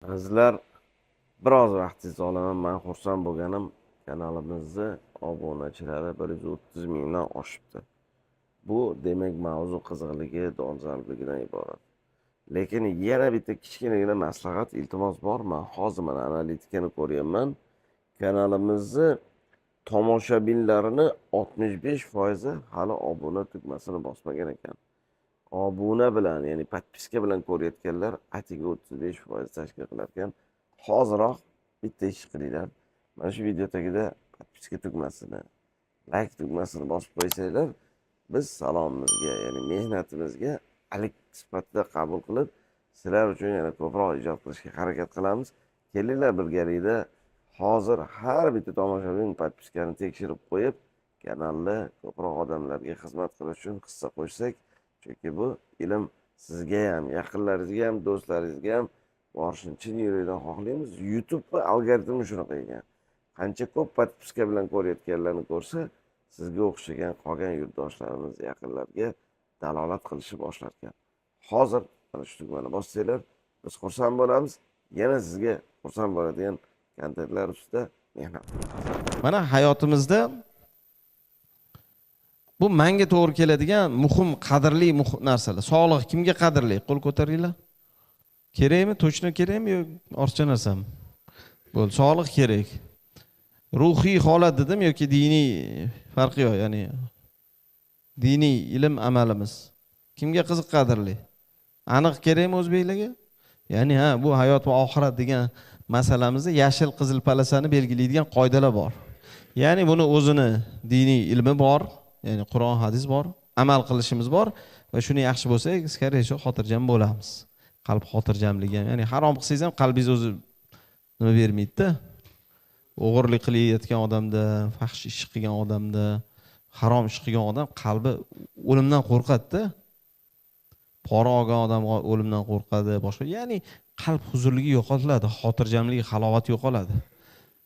Azizlar, biroz vaqtingizni olaman. Men xursand bo'lganim, kanalimizni obunachilari 130 mingdan oshibdi. Bu demak mavzu qiziqligi, dolzarbligidan iborat. Lekin yana bitta kichkinagina maslahat, iltimos bor. Men hozir mana analitikani ko'ryapman. Kanalimizni tomoshabinlarini 65% hali obuna tugmasini bosmagan ekan. Obuna bilan, ya'ni подписка bilan ko'rayotganlar atigi 35% tashkil qilar ekan. Hoziroq bitta ish qilinglar. Mana shu video tagida подписка tugmasini, like tugmasini bosib qo'ysanglar, biz salomimizga, ya'ni mehnatimizga alik sifatida qabul qilib, sizlar uchun yana ko'proq ijod qilishga harakat qilamiz. Kelinglar, birgalikda hozir har bitta tomoshabin подписка ni tekshirib qo'yib, kanalni ko'proq odamlarga xizmat qilish uchun hissa qo'shsak, chunki bu ilm sizga ham, yaqinlaringizga ham, do'stlaringizga ham borishini chin yurakdan xohlaymiz. YouTube algoritmi shunaqa ekan. Qancha ko'p подписка bilan ko'rayotganlarni ko'rsa, sizga o'xshagan qolgan yurtdoshlarimiz, yaqinlarga dalolat qilishni boshlar ekan. Hozir mana shu tugmani bossanglar, biz xursand bo'lamiz. Yana sizga xursand bo'ladigan kontentlar ustida mehnat qilamiz. Mana hayotimizda bu menga to'g'ri keladigan muhim, qadrli muhim narsalar. Sog'liq kimga qadrli? Qo'l ko'taringlar. Kerakmi? Точно kerakmi yo ortiqcha narsami? Bo'ldi, sog'liq kerak. Ruhiy holat dedim yoki diniy, farqi yo'q, ya'ni diniy ilm, amalimiz. Kimga qiziq, qadrli? Aniq kerakmi o'zbeklarga? Ya'ni ha, bu hayot va oxirat degan masalamizda yashil, qizil полоса ni belgilaydigan qoidalar bor. Ya'ni buni o'zini diniy ilmi bor, ya'ni Qur'on, hadis bor, amal qilishimiz bor va shuni yaxshi bo'lsak, скорее всего, xotirjam bo'lamiz. Qalb xotirjamligi ham, ya'ni harom qilsangiz ham qalbingiz o'zi nima bermaydida. O'g'irlik qilayotgan odamda, fahsh ish qilgan odamda, harom ish qilgan odam qalbi o'limdan qo'rqadida. Pora olgan odam o'limdan qo'rqadi, boshqa, ya'ni qalb huzurligi yo'qotiladi, xotirjamligi, halovati yo'qoladi.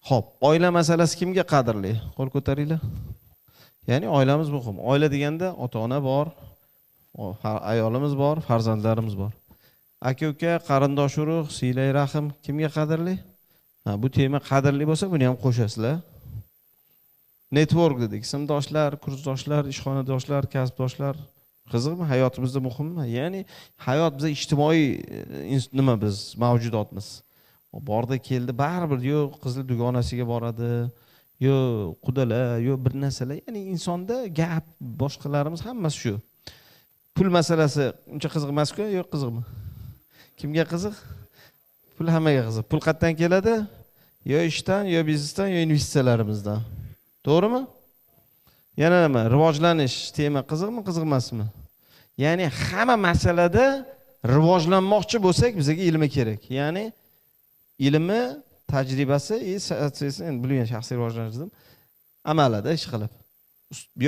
Xo'p, oila masalasi kimga qadrli? Qo'l ko'taringlar. Ya'ni oilamiz muhim. Oila deganda ota-ona bor, ayolimiz bor, farzandlarimiz bor. Aka-uka, qarindosh urug', siylay rahm kimga qadrli? Ha, bu tema qadrli bo'lsa, buni ham qo'shasizlar. Network dedik, sinfdoshlar, kursdoshlar, ishxonadoshlar, kasbdoshlar. Qiziqmi? Hayotimizda muhimmi? Ya'ni hayot biza ijtimoiy nima biz mavjudotmiz. Borda keldi, baribir yo qizli dugonasiga boradi, yo qudalar, yo bir narsalar. Ya'ni insonda gap, boshqalarimiz hammasi shu. Pul masalasi uncha qiziq emas-ku, yo qiziqmi? Kimga qiziq? Pul hammaga qiziq. Pul qayerdan keladi? Yo ishdan, yo biznesdan, yo investitsiyalarimizdan. To'g'rimi? Yana nima? Rivojlanish tema qiziqmi, qiziq emasmi? Ya'ni hamma masalada rivojlanmoqchi bo'lsak, bizga ilmi kerak. Ya'ni ilmi, tajribasi, endi bilgan shaxsiy rivojlanish dedim, amalida ish qilib.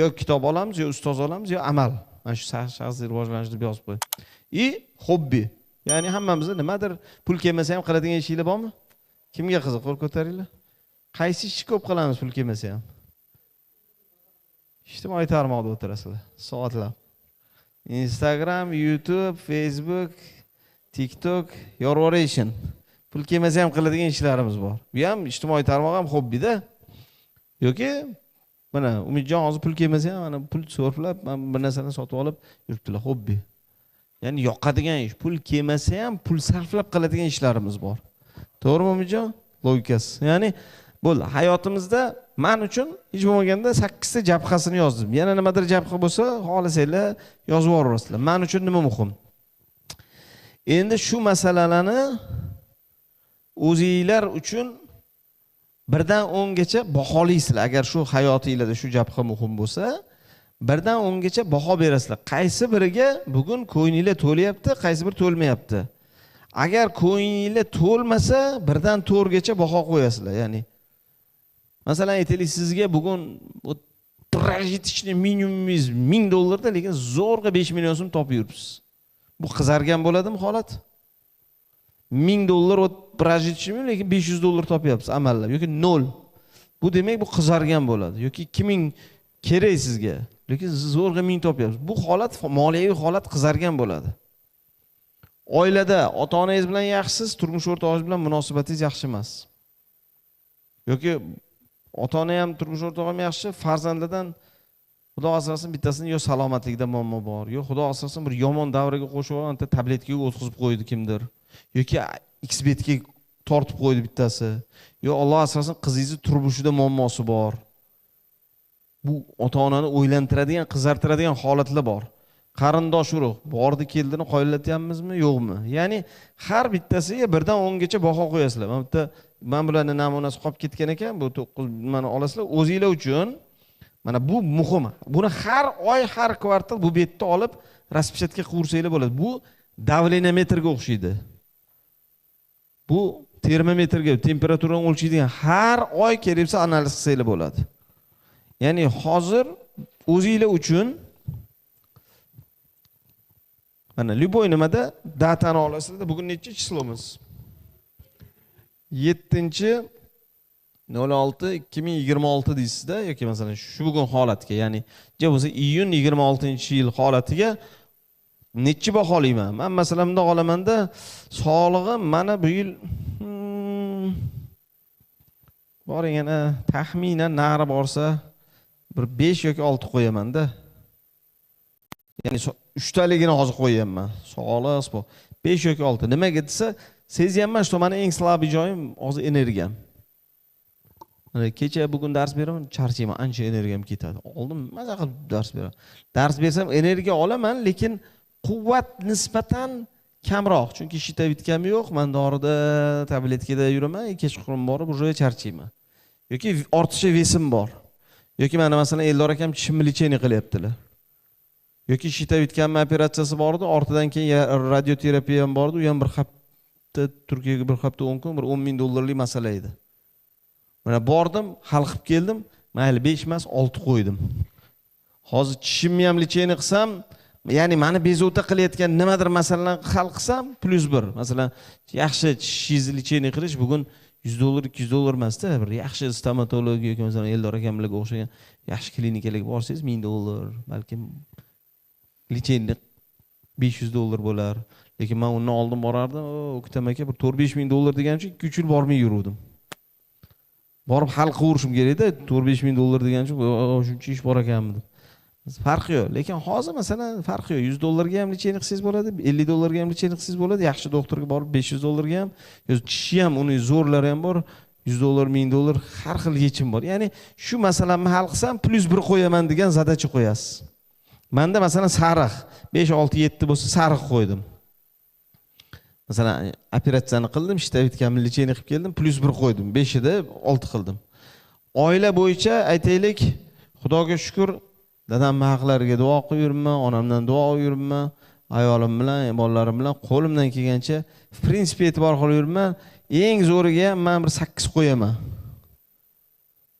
Yo kitob olamiz, yo ustoz olamiz, yo amal. Mana shu shaxsiy rivojlanish deb yozib qo'y. И hobbi. Ya'ni hammamizda nimadir pul kelmasa ham qiladigan ishinglar bormi? Kimga qiziq? Qo'l ko'taringlar. Qaysi ishni ko'p qilamiz pul kelmasa ham? Ijtimoiy tarmoqda o'tirasizlar soatlab. Instagram, YouTube, Facebook, TikTok, yorvorashin. Pul kelmasa ham qiladigan ishlarimiz bor. Bu ham ijtimoiy tarmoq ham hobbida. Yoki mana Umidjon hozir pul kelmasa ham mana pul so'rflab, mana bir narsani sotib olib yuribdilar, hobbi. Ya'ni yoqadigan ish, pul kelmasa ham pul sarflab qiladigan ishlarimiz bor. To'g'rimi Umidjon? Logikasi. Ya'ni bo'ldi, hayotimizda men uchun hech bo'lmaganda 8 ta jabhasini yozdim. Yana nimadir jabha bo'lsa, xohlasanglar yozib yuborasizlar. Men uchun nima muhim? Endi shu masalalarni o'zinglar uchun 1dan 10gacha baholaysizlar. Agar shu hayotingizda shu jabha muhim bo'lsa, 1dan 10gacha baho berasizlar. Qaysi biriga bugun ko'nglinglar to'layapti, qaysi biri to'lmayapti. Agar ko'nglinglar to'lmasa, 1dan 4gacha baho qo'yasizlar. Ya'ni masalan, aytaylik, sizga bugun прожиточный minimumingiz 1000 dollarda, lekin zo'rg'a 5 million so'm topib yuribsiz. Bu qizargan bo'ladimi holat? 1000 dollar прожиточный, lekin 500 dollar topyapsiz amallab yoki 0. Bu demak, bu qizargan bo'ladi. Yoki 2000 kerak sizga, lekin siz zo'rg'a 1000 topyapsiz. Bu holat, moliyaviy holat qizargan bo'ladi. Oilada ota-onangiz bilan yaxshisiz, turmush o'rtog'ingiz bilan munosabatingiz yaxshi emas. Yoki ota-ona ham, turmush o'rtog'i ham yaxshi, farzandlardan Xudo asrasin bittasini yo salomatligida muammo bor, yo Xudo asrasin bir yomon davraga qo'shib olgan, bitta tabletkaga o'tkazib qo'ydi kimdir, yoki X-betga tortib qo'ydi bittasi, yo Alloh asrasin qizingizni turmushida muammosi bor. Bu ota-onani o'ylantiradigan, qizartiradigan holatlar bor. Qarindosh urug' bordi keldini qoyillatyapmizmi, yo'qmi? Ya'ni har bittasiga 1dan 10 gacha baho qo'yasizlar. Mana bitta mana bularning namunasi qolib ketgan ekan, bu 9 mana olasizlar o'zingizlar uchun. Mana bu muhim. Buni har oy, har kvartal bu betni olib raspichatga qilsanglar bo'ladi. Bu давлениеметрga o'xshaydi. Bu termometrga, temperaturani o'lchaydigan, har oy kerak bo'lsa analiz qilsanglar bo'ladi. Ya'ni hozir o'zingizlar uchun mana любой nimada datani olasizlar. Bugun necha chislomiz? 7-06-2026 deysizda, yoki masalan shu bugun holatga, ya'ni ja bo'lsa iyun 26-yil holatiga necha baholayman? Men masalan bundoq olamanda, sog'lig'im mana bu yil boring yana taxminan nari borsa bir 5 yoki 6 qo'yamanda. Ya'ni 3taligini hozir qo'yapman. Sog'liq bu 5 yoki 6. Nimaga desa, sezyapman, shu meni eng slabiy joyim hozir energiyam. Mana kecha bugun dars beraman, charchayman, ancha energiyam ketadi. Oldin maza qilib dars beraman. Dars bersam energiya olaman, lekin quvvat nisbatan kamroq. Chunki shitavitkam yo'q, men dorida, tabletkada yuraman, kechqurun borib уже charchayman. Yoki ortiqcha vesim bor. Yoki mana masalan Eldor akam tishimni lecheniya qilyaptilar. Yoki shitavitkamni operatsiyasi bor edi, ortidan keyin radioterapiya ham bor edi, u ham bir hafta Turkiyaga bir hafta 10 kun, bir 10 000 dollarlik masala edi. Mana bordim, hal qilib keldim, mayli 5 emas, 6 qo'ydim. Hozir tishimni ham lecheniya qilsam, ya'ni meni bezovta qilayotgan nimadir masalani hal qilsam +1. Masalan, yaxshi tishingizni lecheniya qilish bugun $100, $200 emas-da, bir yaxshi stomatolog yoki masalan Eldor akamlarga o'xshagan yaxshi klinikalarga borsangiz $1000, balkim lecheniya $500 bo'lar. Lekin men undan oldin borardim, O'ktam aka bir 4-5 ming dollar degan uchun 2-3 yil bormay yuruvdim. Borib hal qilishim kerak edi, 4-5 ming dollar degan uchun shuncha ish bor ekanmi deb. Farqi yo'q. Lekin hozir masalan farqi yo'q. $100 ga ham lecheniya qilsangiz bo'ladi, $50 ga ham lecheniya qilsangiz bo'ladi. Yaxshi doktorga borib $500 ga ham, yo'q tishi ham, uni zo'rlari ham bor. $100, $1000 har xil yechim bor. Ya'ni shu masalamni hal qilsam +1 qo'yaman degan zadacha qo'yasiz. Menda masalan sariq 5, 6, 7 bo'lsa sariq qo'ydim. Masalan operatsiyani qildim, shitavitkamni lecheniya qilib keldim, +1 qo'ydim. 5 edi, 6 qildim. Oila bo'yicha aytaylik, Xudoga shukr, dadam haqlariga duo qilib yuribman, onamdan duo olib yuribman, ayolim bilan, bolalarim bilan qo'limdan kelgancha в принципе e'tibor qilib yuribman. Eng zo'riga ham men bir 8 qo'yaman.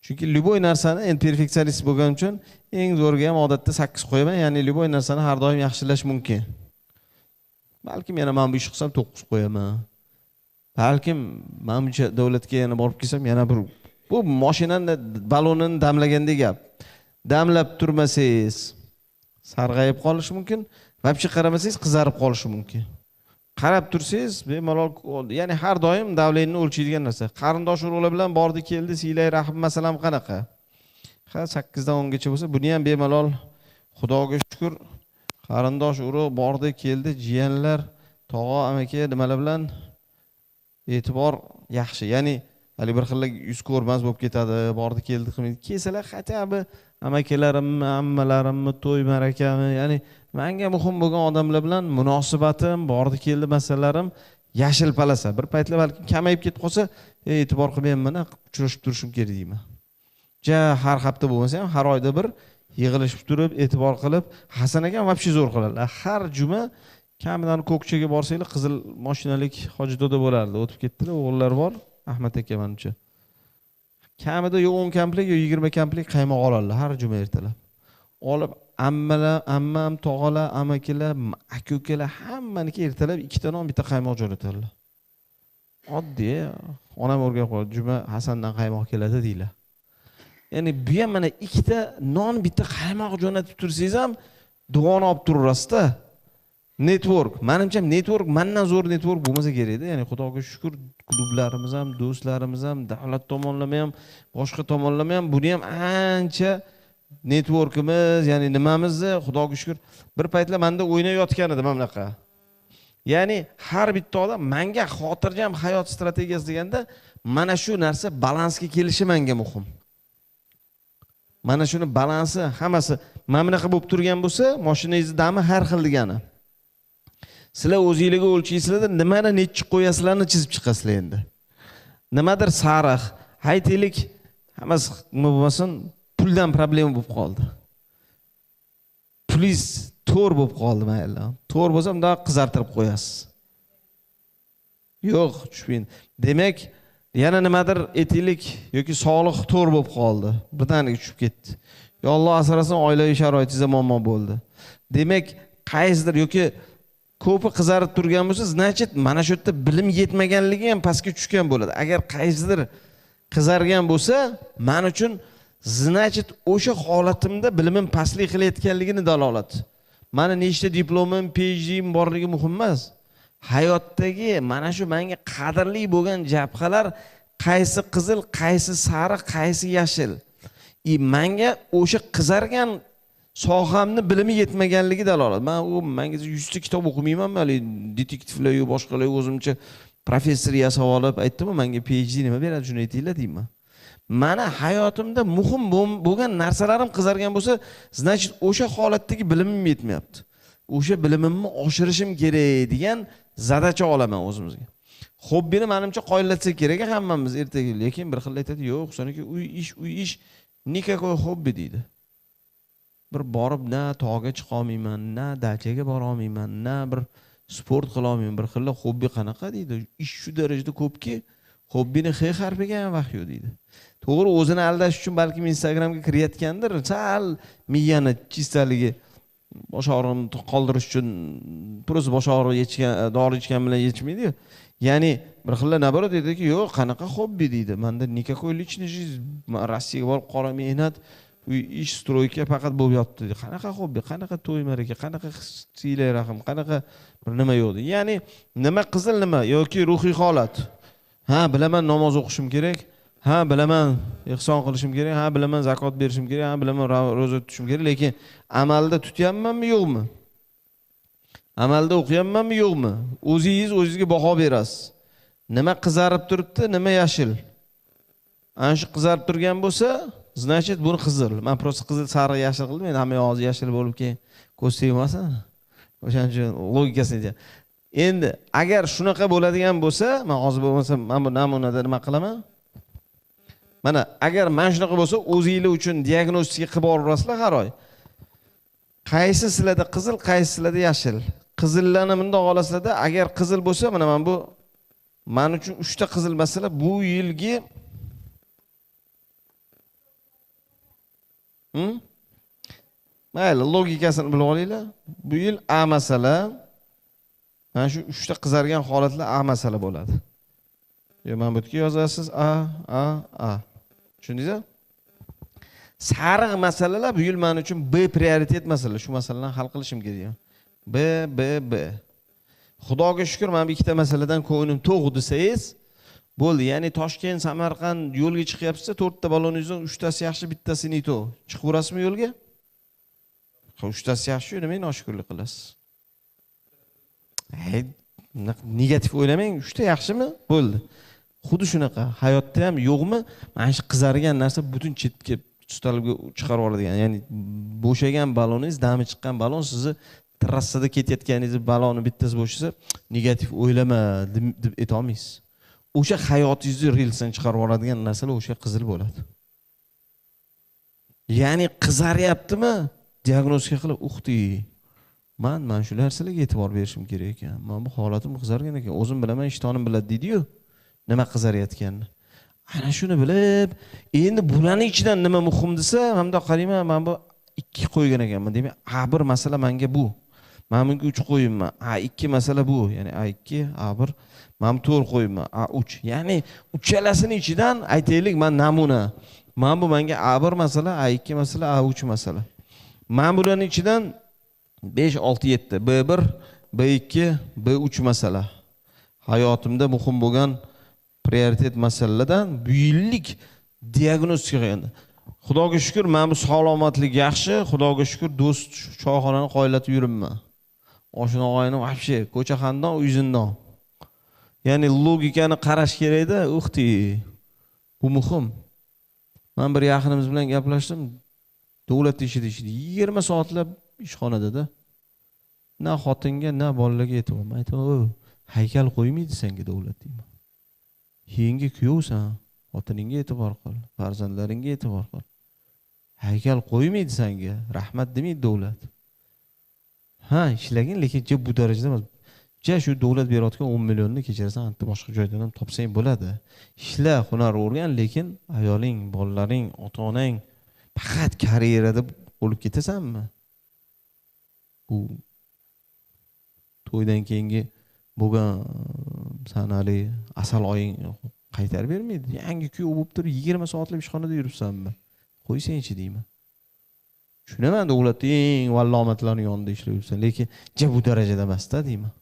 Chunki любой narsani endi perfeksionist bo'lganim uchun eng zo'riga ham odatda 8 qo'yaman, ya'ni любой narsani har doim yaxshilash mumkin. Balkim yana men bu ishni qilsam 9 qo'yaman. Balkim men buncha davlatga yana borib kelsam yana bir bu mashinani ballonini damlagandek gap. Damlab turmasangiz sarg'ayib qolishi mumkin, vobshe qaramasangiz qizarib qolishi mumkin. Qarab tursangiz bemalol, ya'ni har doim davlenini o'lchaydigan narsa. Qarindosh urug'lar bilan bordi keldi, siylay rahim masalam qanaqa? Ha, 8 dan 10 gacha bo'lsa, buni ham bemalol Xudoga shukr, qarindosh urug' bordi keldi, jiyanlar, tog'a, amaki nimalar bilan e'tibor yaxshi. Ya'ni hali bir xil yuz ko'rmas bo'lib ketadi, bordi keldi qilmaydi. Kelsalar хотя бы amakilarimni, ammalarimni, to'y ma'rakami, ya'ni menga muhim bo'lgan odamlar bilan munosabatim, bordi keldi masalalarim yashil palasa. Bir paytlar balkim kamayib ketib qolsa, e'tibor qilmayman, uchrashib turishim kerak deyman. Ja har hafta bo'lmasa ham har oyda bir yig'ilishib turib, e'tibor qilib, Hasan akam вообще zo'r qiladilar. Har juma kamidan Ko'kchaga borsanglar, qizil mashinalik Hoji doda bo'lardi. O'tib ketdilar, o'g'illar bor, Ahmad aka menimcha. Kamida yo 10 komplekt yo 20 komplekt qaymoq oladilar har juma ertalab. Olib ammalar, ammam, tog'alar, amakilar, aka-ukalar hammaniki ertalab 2 ta non, bitta qaymoq jo'natadilar. Oddiy, onam o'rganib qo'ydi, juma Hasandan qaymoq keladi deylar. Ya'ni bu ham mana 2 ta non, bitta qaymoq jo'natib tursangiz ham duoni olib turaverasiz-da. Network. Menimcha network mandan zo'r network bo'lmasa kerak edi. Ya'ni Xudoga shukr, klublarimiz ham, do'stlarimiz ham, davlat tomonlama ham, boshqa tomonlama ham, buni ham ancha networkimiz, ya'ni nimamizni Xudoga shukr, bir paytlar menda o'ynayotgan edi mana bunaqa. Ya'ni har bitta odam menga xotirjam hayot strategiyasi deganda mana shu narsa balansga kelishi menga muhim. Mana shuni balansi hammasi mana bunaqa bo'lib turgan bo'lsa, mashinangizni dami har xil degani. Sizlar o'zingizga o'lchaysizlarda nimani nechi qo'yasizlarni chizib chiqasizlar endi. Nimadir sariq, haytaylik, hammasi nima bo'lmasin, puldan problema bo'lib qoldi. Pulingiz to'r bo'lib qoldi mayli. To'r bo'lsa bundoq qizartirib qo'yasiz. Yo'q, tushmang. Demak, yana nimadir aytaylik yoki sog'liq to'r bo'lib qoldi. Birdaniga tushib ketdi. Yo Alloh asrasin, oilaviy sharoitingizda muammo bo'ldi. Demak, qaysidir yoki ko'pi qizarib turgan bo'lsa, значит, mana shu yerda bilim yetmaganligi ham pastga tushgan bo'ladi. Agar qaysidir qizargan bo'lsa, men uchun значит, o'sha holatimda bilimim pastlik qilayotganligini dalolat. Mani nechta diplomim, PhD'im borligi muhim emas. Hayotdagi mana shu menga qadrli bo'lgan jabhalar qaysi qizil, qaysi sariq, qaysi yashil. Menga o'sha qizargan sohamni bilimi yetmaganligi dalolat. Men u menga 100 ta kitob o'qimayman, hali detektivlar yo boshqalar o'zimcha professor yasab olib aytdim-ku, menga PhD nima beradi, shuni aytinglar deyman. Mana hayotimda muhim bo'lgan narsalarim qizargan bo'lsa, значит, o'sha holatdagi bilimim yetmayapti. O'sha bilimimni oshirishim kerak degan zadacha olaman o'zimizga. Hobbini menimcha qoyillatsa kerak hammamiz ertaga, lekin bir xil aytadi, yo'q, Husan aka, uy ish, uy ish, nikakoy hobbi deydi. Bir borib na tog'ga chiqa olmayman, na dachaga bora olmayman, na bir sport qila olmayman. Bir xil hobbi qanaqa deydi. Ish shu darajada ko'pki, hobbini X harfiga ham vaqt yo'q deydi. To'g'ri, o'zini aldash uchun balkim Instagramga kirayotgandir, sal miyani chistaligi bosh og'rig'ini qoldirish uchun, prosta bosh og'rig'i yechgan, dori ichgan bilan yechmaydi-yu. Ya'ni bir xillar naborot aytadiki, yo'q, qanaqa hobbi deydi. Menda никакой личный жизнь, Rossiyaga borib qora mehnat, uy ish, stroyka faqat bo'lib yotdi. Qanaqa hobbi, qanaqa to'y ma'raka, qanaqa siyla rahm, qanaqa bir nima yo'q deydi. Ya'ni nima qizil nima yoki ruhiy holat. Ha, bilaman namoz o'qishim kerak. Ha, bilaman ihson qilishim kerak. Ha, bilaman zakot berishim kerak. Ha, bilaman ro'za tutishim kerak, lekin amalda tutyapmanmi yo'qmi? Amalda o'qiyapmanmi yo'qmi? O'zingiz o'zingizga baho berasiz. Nima qizarib turibdi, nima yashil? Ana shu qizarib turgan bo'lsa, значит, buni qizil. Men prosta qizil, sariq, yashil qildim. Endi hamma yog'i yashil bo'lib keyin ko'z tegmasin. O'shaning uchun logikasini aytaman. Endi agar shunaqa bo'ladigan bo'lsa, men hozir bo'lmasa men bu namunada nima qilaman? Mana agar mana shunaqa bo'lsa, o'zingizlar uchun diagnostika qilib boraverasizlar har oy. Qaysi sizlarda qizil, qaysi sizlarda yashil? Qizillarni bundoq olasizlarda, agar qizil bo'lsa, mana men bu men uchun 3 ta qizil masala bu yilgi Mayli, logikasini bilib olinglar. Bu yil A masala, mana shu 3 ta qizargan holatlar A masala bo'ladi. Yo, mana bu yerga yozasiz A, A, A. Tushundingizmi? Sariq masalalar bu yil men uchun B prioritet masala. Shu masalalarni hal qilishim kerak. B, B, B. Xudoga shukr, mana bu ikkita masaladan ko'nglim to'q desangiz, bo'ldi. Ya'ni Toshkent, Samarqand yo'lga chiqyapsiz, 4 ta baloningizdan 3 tasi yaxshi, bittasi nito. Chiqaverasizmi yo'lga? 3 tasi yaxshi, nimaga noshukrlik qilasiz? Hey, negativ o'ylamang, 3 ta yaxshimi? Bo'ldi. Xuddi shunaqa hayotda ham yo'qmi? Mana shu qizargan narsa butun chetga stolga chiqarib yuboradigan, ya'ni bo'shagan baloningiz, dami chiqqan balon sizni trassada ketayotganingizni baloni bittasi bo'shasa, negativ o'ylama deb ayta olmaysiz. O'sha hayotingizni relsdan chiqarib yuboradigan narsalar o'sha qizil bo'ladi. Ya'ni qizaryaptimi? Diagnostika qilib, uxti. Men shu narsalarga e'tibor berishim kerak ekan. Men bu holatim qizargan ekan. O'zim bilaman, ishtonim biladi deydi-yu. Nima qizarayotganini. Ana shuni bilib, endi bularning ichidan nima muhim desa, mana bundoq qarayman, men bu 2 qo'ygan ekanman. Demak, A1 masala menga bu. Men bunga 3 qo'yibman. A2 masala bu. Ya'ni A2, A1, men 4 qo'yibman. A3. Ya'ni uchalasini ichidan aytaylik, men namuna. Men bu menga A1 masala, A2 masala, A3 masala. Men bularning ichidan 5, 6, 7, B1, B2, B3 masala. Hayotimda muhim bo'lgan prioritet masalalardan bu yillik diagnostika qilganda. Xudoga shukr, men bu salomatlik yaxshi, Xudoga shukr, do'st choyxonani qoyillatib yuribman. Oshna og'ayni вообще ko'cha xandon, uy zindon. Ya'ni logikani qarash kerakda, uxti. Bu muhim. Men bir yaqinimiz bilan gaplashdim. Davlat ishida ishlaydi. 20 soatlab ishxonada-da. Na xotinga, na bolalarga e'tibor. Men aytaman, haykal qo'ymaydi senga davlat deyman. Yengi kuyovsan, xotiningga e'tibor qil, farzandlaringga e'tibor qil. Haykal qo'ymaydi senga, rahmat demaydi davlat. Ha, ishlagin, lekin bu darajada emas. Ja shu davlat berayotgan 10 millionni kechirasan, anta boshqa joydan ham topsang bo'ladi. Ishla, hunar o'rgan, lekin ayoling, bolalaring, ota-onang faqat karyerada bo'lib ketasanmi? Bu to'ydan keyingi bo'lgan sanali asal oying qaytarib bermaydi. Yangi kuyov bo'lib turib 20 soatlab ishxonada yuribsanmi? Qo'ysangchi deyman. Tushunaman, davlatda eng vallomatlarning yonida ishlab yuribsan, lekin ja bu darajada emas-da deyman.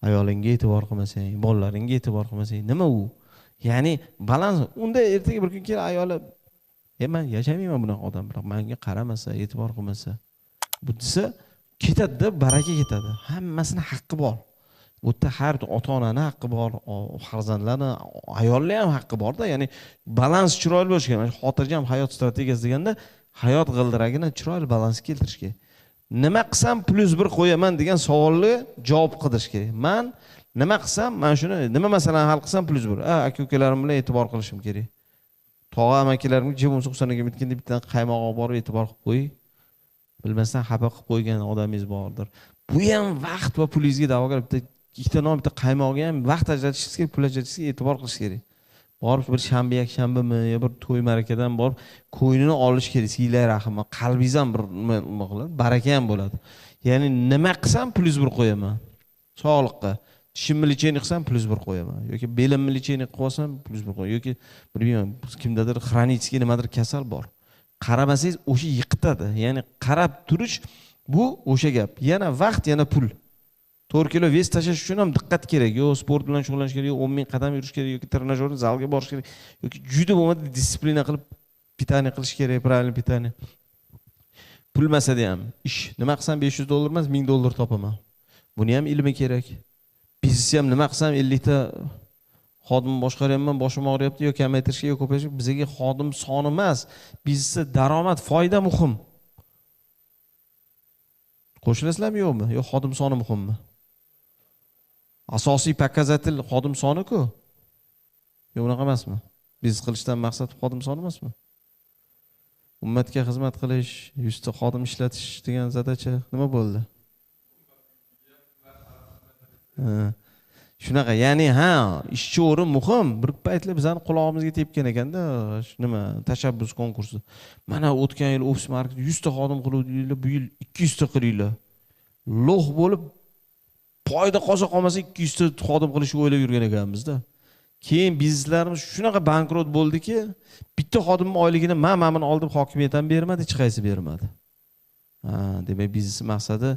Ayolingga e'tibor qilmasang, bolalaringga e'tibor qilmasang, nima u? Ya'ni balans. Unda ertaga bir kun kelib ayoli, men yashamayman bunaqa odam bilan, menga qaramasa, e'tibor qilmasa, bu desa ketadi-da, baraka ketadi. Hammasini haqqi bor. Bu yerda har ota-onani haqqi bor, farzandlarni, ayollar ham haqqi bor-da. Ya'ni balans chiroyli bo'lishi kerak. Mana xotirjam hayot strategiyasi deganda hayot g'ildiragini chiroyli balansga keltirish kerak. Nima qilsam +1 qo'yaman degan savolga javob qidirish kerak. Men nima qilsam, mana shuni, nima masalani hal qilsam +1. Aka ukalarim bilan e'tibor qilishim kerak. Tog'a amakilarimga jim bo'lsa Husan aka bitganda bittadan qaymoq olib borib e'tibor qilib qo'y. Bilmasdan xafa qilib qo'ygan odamingiz bordir. Bu ham vaqt va pulingizga da'vogar. Bitta ikkita non, bitta qaymoqga ham vaqt ajratishingiz kerak, pul ajratishingiz kerak, e'tibor qilish kerak. Borib bir shanba, yakshanbami yo bir to'y ma'rakadan borib ko'nglini olish kerak, siylay rahmi, qalbingiz ham bir nima qiladi, baraka ham bo'ladi. Ya'ni nima qilsam +1 qo'yaman. Sog'liqqa, tishimni lechение qilsam +1 qo'yaman yoki belimni lechение qilib olsam +1 qo'yaman yoki bilmayman, kimdadir xronический nimadir kasal bor. Qaramasangiz o'sha yiqitadi. Ya'ni qarab turish bu o'sha gap. Yana vaqt, yana pul. 4 kilo vес tashlash uchun ham diqqat kerak. Yo sport bilan shug'ullanish kerak, yo 10 ming qadam yurish kerak, yoki trenajyorni zalga borish kerak, yoki juda bo'lmadi disiplina qilib pitание qilish kerak, правильно pitание. Pul masada ham ish. Nima qilsam $500 emas, $1000 topaman. Buni ham ilmi kerak. Biznes ham nima qilsam 50 ta xodim boshqaryapman, boshim og'riyapti, yo kamaytirishga, yo ko'paytirishga. Bizga xodim soni emas, biznesda daromad, foyda muhim. Qo'shilasizlarmi yo'qmi? Yo xodim soni muhimmi? Asosiy показатель xodim soni-ku. Yo unaqa emasmi? Biznes qilishdan maqsad xodim soni emasmi? Ummatga xizmat qilish, 100 ta xodim ishlatish degan zadacha nima bo'ldi? Shunaqa, ya'ni ha, ishchi o'rin muhim. Bir paytlar bizning qulog'imizga tepgan ekanda, nima, tashabbus konkursi. Mana o'tgan yil ofis market 100 ta xodim qiluvdinglar, bu yil 200 ta qilinglar. Lo'q bo'lib foyda qolsa qolmasa 200 ta xodim qilishni o'ylab yurgan ekanmiz-da. Keyin bizneslarimiz shunaqa bankrot bo'ldiki, bitta xodimning oyligini men buni oldim, hokimiyat ham bermadi, hech qaysi bermadi. Ha, demak biznes maqsadi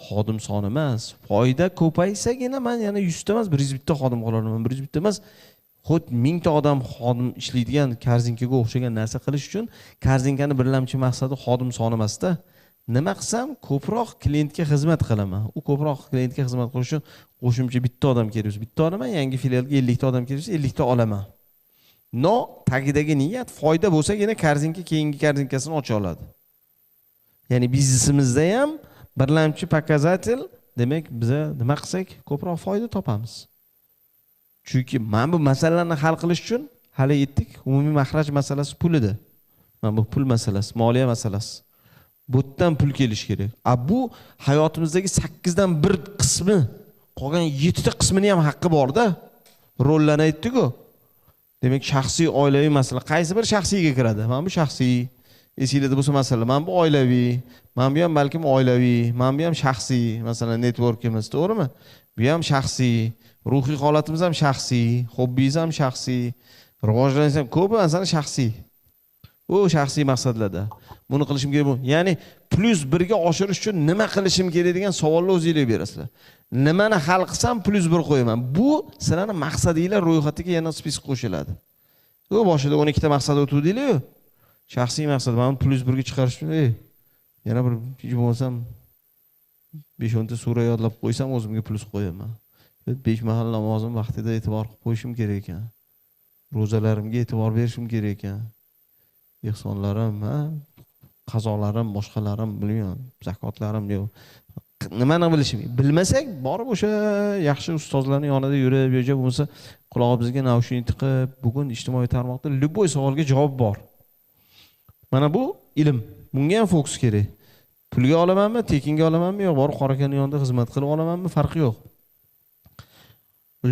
xodim soni emas, foyda ko'paysagina men yana 100 ta emas, 101 ta xodim qila olaman, 101 ta emas, xuddi 1000 ta odam xodim ishlaydigan korzinkaga o'xshagan narsa qilish uchun korzinkani birlamchi maqsadi xodim soni emas-da. Nima qilsam ko'proq klientga xizmat qilaman. U ko'proq klientga xizmat qilish uchun qo'shimcha bitta odam kerak bo'lsa, bitta olaman, yangi filialga 50 ta odam kerak bo'lsa, 50 ta olaman. No, tagidagi niyat foyda bo'lsagina korzinka keyingi korzinkasini ocha oladi. Ya'ni biznesimizda ham birlamchi показатель, demak biza nima qilsak ko'proq foyda topamiz. Chunki mana bu masalalarni hal qilish uchun hali aytdik, umumiy mahraj masalasi pul edi. Mana bu pul masalasi, moliya masalasi. Bu yerdan pul kelishi kerak. A bu hayotimizdagi 8 dan 1 qismi, qolgan 7 ta qismini ham haqqi bor-da. Rollarni aytdik-ku. Demak, shaxsiy, oilaviy masala qaysi bir shaxsiyga kiradi? Mana bu shaxsiy, esingizda bo'lsa masala, mana bu oilaviy, mana bu ham balkim oilaviy, mana bu ham shaxsiy, masalan, networkimiz, to'g'rimi? Bu ham shaxsiy, ruhiy holatimiz ham shaxsiy, hobbingiz ham shaxsiy, rivojlanish ham ko'pi masalan shaxsiy. U shaxsiy maqsadlarda. Buni qilishim kerak bu. Ya'ni plyus 1 ga oshirish uchun nima qilishim kerak degan savolni o'zingizlar berasizlar. Nimani hal qilsam plyus 1 qo'yaman. Bu sizlarning maqsadinglar ro'yxatiga yana spis qo'shiladi. U boshida 12 ta maqsad o'tuvdinglar-ku. Shaxsiy maqsad, mana plyus 1 ga chiqarish uchun, yana bir hech bo'lmasam 5-10 ta sura yodlab qo'ysam o'zimga plyus qo'yaman. 5 mahal namozim vaqtida e'tibor qilib qo'yishim kerak ekan. Ro'zalarimga e'tibor berishim kerak ekan. Ehsonlarim, ha, qazolarim, boshqalarim, bilmayman, zakotlarim yo'q. Nimani bilishim? Bilmasak, borib o'sha yaxshi ustozlarning yonida yurib, yoki bo'lmasa qulog'imizga naushnik tiqib, bugun ijtimoiy tarmoqda любой savolga javob bor. Mana bu ilm. Bunga ham fokus kerak. Pulga olamanmi, tekinga olamanmi, yo'q, borib qorakani yonida xizmat qilib olamanmi, farqi yo'q.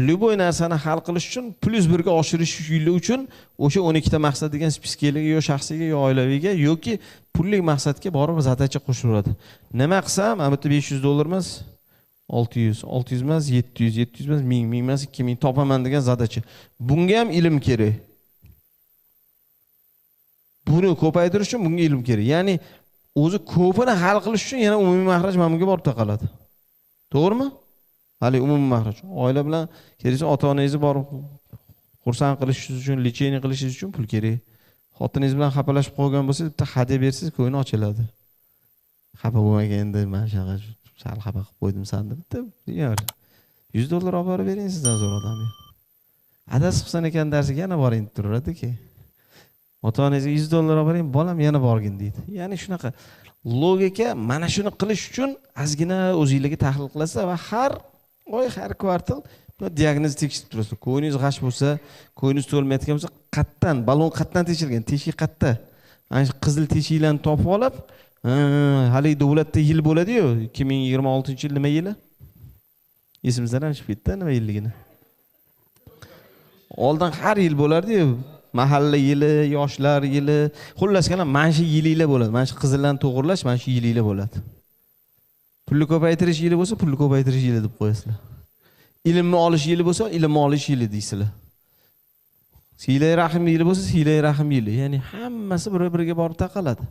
Любой narsani hal qilish uchun plyus 1 ga oshirish yo'li uchun o'sha 12 ta maqsad degan spiskaga yo shaxsiyga yo oilaviga yoki pullik maqsadga borib zadacha qo'shilaveradi. Nima qilsam, mana bu yerda $500 emas, 600, 600 emas, 700, 700 emas, 1000, 1000 emas, 2000 topaman degan zadacha. Bunga ham ilm kerak. Buni ko'paytirish uchun bunga ilm kerak. Ya'ni o'zi ko'pini hal qilish uchun yana umumiy mahraj mana bunga borib taqaladi. To'g'rimi? Hali umumiy mahraj. Oila bilan kelsa ota-onangizni borib xursand qilishingiz uchun, lecheniya qilishingiz uchun pul kerak. Xotiningiz bilan xafalashib qolgan bo'lsangiz, bitta hadya bersangiz, ko'ngli ochiladi. Xafa bo'lmagan endi, mana shunaqa sal xafa qilib qo'ydim san deb bitta $100 olib borib bering, sizdan zo'r odam yo'q. Adasi qilsan ekan darsiga yana boring deb turaveradi-ki. Ota-onangizga $100 olib boring, bolam yana borgin deydi. Ya'ni shunaqa logika, mana shuni qilish uchun ozgina o'zingizga tahlil qilasizlar va har oy, har kvartal diagnoz tekshirib turasiz. Ko'nglingiz g'ash bo'lsa, ko'nglingiz to'lmayotgan bo'lsa, qatdan, balon qatdan teshilgan, teshik qatta. Ana shu qizil teshiklarni topib olib, hali davlatda yil bo'ladi-yu, 2026-yil nima yili? Esimizdan ham chiqib ketdi nima yilligini. Oldin har yil bo'lardi-yu, mahalla yili, yoshlar yili, xullas kalom mana shu yilinglar bo'ladi. Mana shu qizillarni to'g'irlash mana shu yilinglar bo'ladi. Pulni ko'paytirish yili bo'lsa, pulni ko'paytirish yili deb qo'yasizlar. Ilmni olish yili bo'lsa, ilmni olish yili deysizlar. Siylay rahim yili bo'lsa, siylay rahim yili. Ya'ni hammasi bir-biriga borib taqaladi.